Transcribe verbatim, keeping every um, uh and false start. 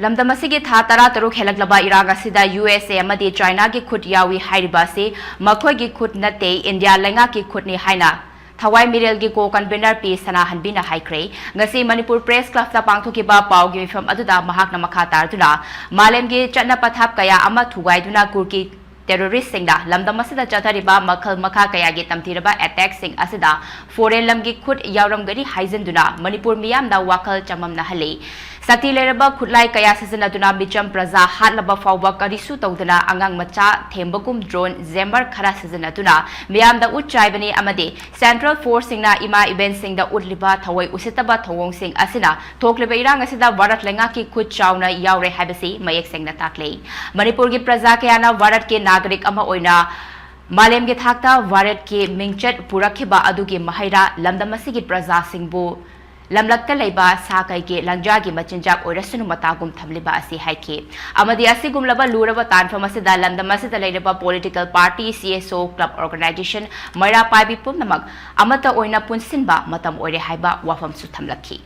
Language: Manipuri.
ꯂꯝꯗꯝ ꯑꯁꯤꯒꯤ ꯊꯥ ꯇꯔꯥꯇꯔꯨꯛ ꯍꯦꯜꯂꯛꯂꯕ ꯏꯔꯥꯡ ꯑꯁꯤꯗ ꯌꯨ ꯑꯦꯁ ꯑꯦ ꯑꯃꯗꯤ ꯆꯥꯏꯅꯥꯒꯤ ꯈꯨꯠ ꯌꯥꯎꯏ ꯍꯥꯏꯔꯤꯕ ꯑꯁꯤ ꯃꯈꯣꯏꯒꯤ ꯈꯨꯠ ꯅꯠꯇꯦ, ꯏꯟꯗꯤꯌꯥ ꯂꯩꯉꯥꯛꯀꯤ ꯈꯨꯠꯅꯤ ꯍꯥꯏꯅ ꯊꯋꯥꯏ ꯃꯤꯔꯦꯜꯒꯤ ꯀꯣ ꯀꯟꯚꯤꯅꯔ ꯄꯤ ꯁꯅꯥꯍꯟꯕꯤꯅ ꯍꯥꯏꯈ꯭ꯔꯦ꯫ ꯉꯁꯤ ꯃꯅꯤꯄꯨꯔ ꯄ꯭ꯔꯦꯁ ꯀ꯭ꯂꯕꯇ ꯄꯥꯡꯊꯣꯛꯈꯤꯕ ꯄꯥꯎꯒꯤ ꯃꯤꯐꯝ ꯑꯗꯨꯗ ꯃꯍꯥꯛꯅ ꯃꯈꯥ ꯇꯥꯔꯗꯨꯅ ꯃꯥꯂꯦꯝꯒꯤ ꯆꯠꯅ ꯄꯊꯥꯞ ꯀꯌꯥ ꯑꯃ ꯊꯨꯒꯥꯏꯗꯨꯅ ꯀꯨꯀꯤ ꯇꯦꯔꯣꯔꯤꯁꯁꯤꯡꯅ ꯂꯝꯗꯝ ꯑꯁꯤꯗ ꯆꯠꯊꯔꯤꯕ ꯃꯈꯜ ꯃꯈꯥ ꯀꯌꯥꯒꯤ ꯇꯝꯊꯤꯔꯕ ꯑꯦꯇꯦꯛꯁꯤꯡ ꯑꯁꯤꯗ ꯐꯣꯔꯦꯟ ꯂꯝꯒꯤ ꯈꯨꯠ ꯌꯥꯎꯔꯝꯒꯅꯤ ꯍꯥꯏꯖꯤꯟꯗꯨꯅ ꯃꯅꯤꯄꯨꯔ ꯃꯤꯌꯥꯝꯗ ꯋꯥꯈꯜ ꯆꯃꯝꯅꯍꯜꯂꯤ꯫ ꯁꯛꯇꯤ ꯂꯩꯔꯕ ꯈꯨꯠꯂꯥꯏ ꯀꯌꯥ ꯁꯤꯖꯤꯟꯅꯗꯨꯅ ꯃꯤꯆꯝ ꯄ꯭ꯔꯖꯥ ꯍꯥꯠꯂꯕ ꯐꯥꯎꯕ ꯀꯔꯤꯁꯨ ꯇꯧꯗꯅ ꯑꯉꯥꯡ ꯃꯆꯥ ꯊꯦꯝꯕꯒꯨꯝ ꯗ꯭ꯔꯣꯟ ꯖꯦꯃꯔ ꯈꯔ ꯁꯤꯖꯤꯟꯅꯗꯨꯅ ꯃꯤꯌꯥꯝꯗ ꯎꯠ ꯆꯥꯏꯕꯅꯤ ꯑꯃꯗꯤ ꯁꯦꯟꯇ꯭ꯔꯦꯜ ꯐꯣꯔꯁꯁꯤꯡꯅ ꯏꯃꯥ ꯏꯕꯦꯟꯁꯤꯡꯗ ꯎꯠꯂꯤꯕ ꯊꯑꯣꯏ ꯎꯁꯤꯠꯇꯕ ꯊꯧꯑꯣꯡꯁꯤꯡ ꯑꯁꯤꯅ ꯊꯣꯛꯂꯤꯕ ꯏꯔꯥꯡ ꯑꯁꯤꯗ ꯚꯥꯔꯠ ꯂꯩꯉꯥꯛꯀꯤ ꯈꯨꯠ ꯆꯥꯎꯅ ꯌꯥꯎꯔꯦ ꯍꯥꯏꯕꯁꯤ ꯃꯌꯦꯛ ꯁꯦꯡꯅ ꯇꯥꯛꯂꯤ꯫ ꯃꯅꯤꯄꯨꯔꯒꯤ ꯄ꯭ꯔꯖꯥ ꯀꯌꯥꯅ ꯚꯥꯔꯠꯀꯤ ꯅꯥꯒꯔꯤꯛ ꯑꯃ ꯑꯣꯏꯅ ꯃꯥꯂꯦꯝꯒꯤ ꯊꯥꯛꯇ ꯚꯥꯔꯠꯀꯤ ꯃꯤꯡꯆꯠ ꯄꯨꯔꯛꯈꯤꯕ ꯑꯗꯨꯒꯤ ꯃꯍꯩꯔꯥ ꯂꯝꯗꯝ ꯑꯁꯤꯒꯤ ꯄ꯭ꯔꯖꯥꯁꯤꯡꯕꯨ ꯂꯝꯂꯛꯇ ꯂꯩꯕ ꯁꯥ ꯀꯩꯒꯤ ꯂꯪꯖꯥꯒꯤ ꯃꯆꯤꯟꯖꯥꯛ ꯑꯣꯏꯔꯁꯅꯨ ꯃꯇꯥꯒꯨꯝ ꯊꯝꯂꯤꯕ ꯑꯁꯤ ꯍꯥꯏꯈꯤ꯫ ꯑꯃꯗꯤ ꯑꯁꯤꯒꯨꯝꯂꯕ ꯂꯨꯔꯕ ꯇꯥꯟꯐꯝ ꯑꯁꯤꯗ ꯂꯝꯗꯝ ꯑꯁꯤꯗ ꯂꯩꯔꯤꯕ ꯄꯣꯂꯤꯇꯤꯀꯦꯜ ꯄꯥꯔꯇꯤ, ꯁꯤ ꯑꯦꯁ ꯑꯣ, ꯀ꯭ꯂꯕ ꯑꯣꯔꯒꯅꯥꯏꯖꯦꯁꯟ, ꯃꯩꯔꯥ ꯄꯥꯏꯕꯤ ꯄꯨꯝꯅꯃꯛ ꯑꯃꯠꯇ ꯑꯣꯏꯅ ꯄꯨꯟꯁꯤꯟꯕ ꯃꯇꯝ ꯑꯣꯏꯔꯦ ꯍꯥꯏꯕ ꯋꯥꯐꯝꯁꯨ ꯊꯝꯂꯛꯈꯤ꯫